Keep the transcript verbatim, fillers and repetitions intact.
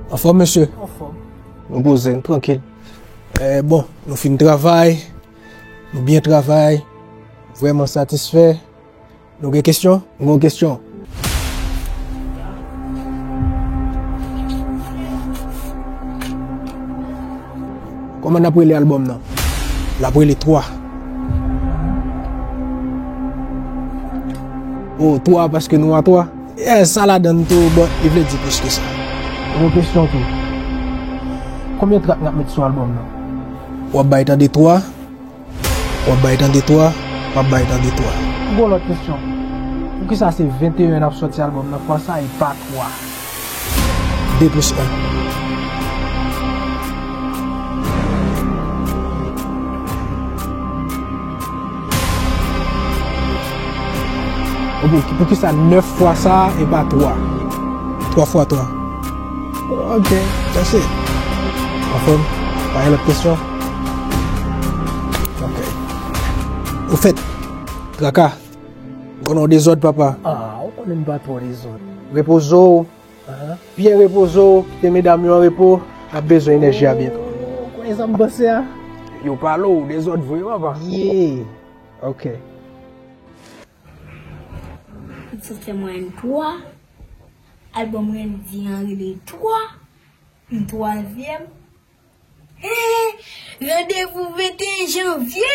Anfòm, mesye? Anfòm. Nou poze, nou trankil. Eh, bon, nou fin travay, nou byen travay, vrèman satisfè. Nou gen kesyon? Nou gen kesyon. Kòman n ap rele albòm nan? L ap rele twa. Oh, twa paske nou a twa? Yeah, sa ladann tou, but li vle di plis ke sa. Yon kesyon tou. Konbyen trak n ap met sou albòm nan? W ap bay tande twa, w ap bay tande twa, w ap bay tande twa. M gon lòt kesyon. Poukisa se venteyen n ap sòti albòm nan fwa sa e pa twa? De plis en. Ok, poukisa nèf fwa sa e pa twa? Twa fwa twa. Ok, that's it. Anfòm, pa gen lòt kesyon? Ok. Ofèt, Traka, m konnen w dezòd, papa. Ah, ou konnen m pa twò dezòd. Repoze w. Byen repoze w, kite medam yo an repo, n ap bezwen enèji a byento. Oh, konnen sa m panse a? Yo pale w, dezòd vre, papa. Yeah. Ok. M sot fè mwen twa. Albòm Randy an rele twa. M twazyèm. Hey, randevou venteyen janvye.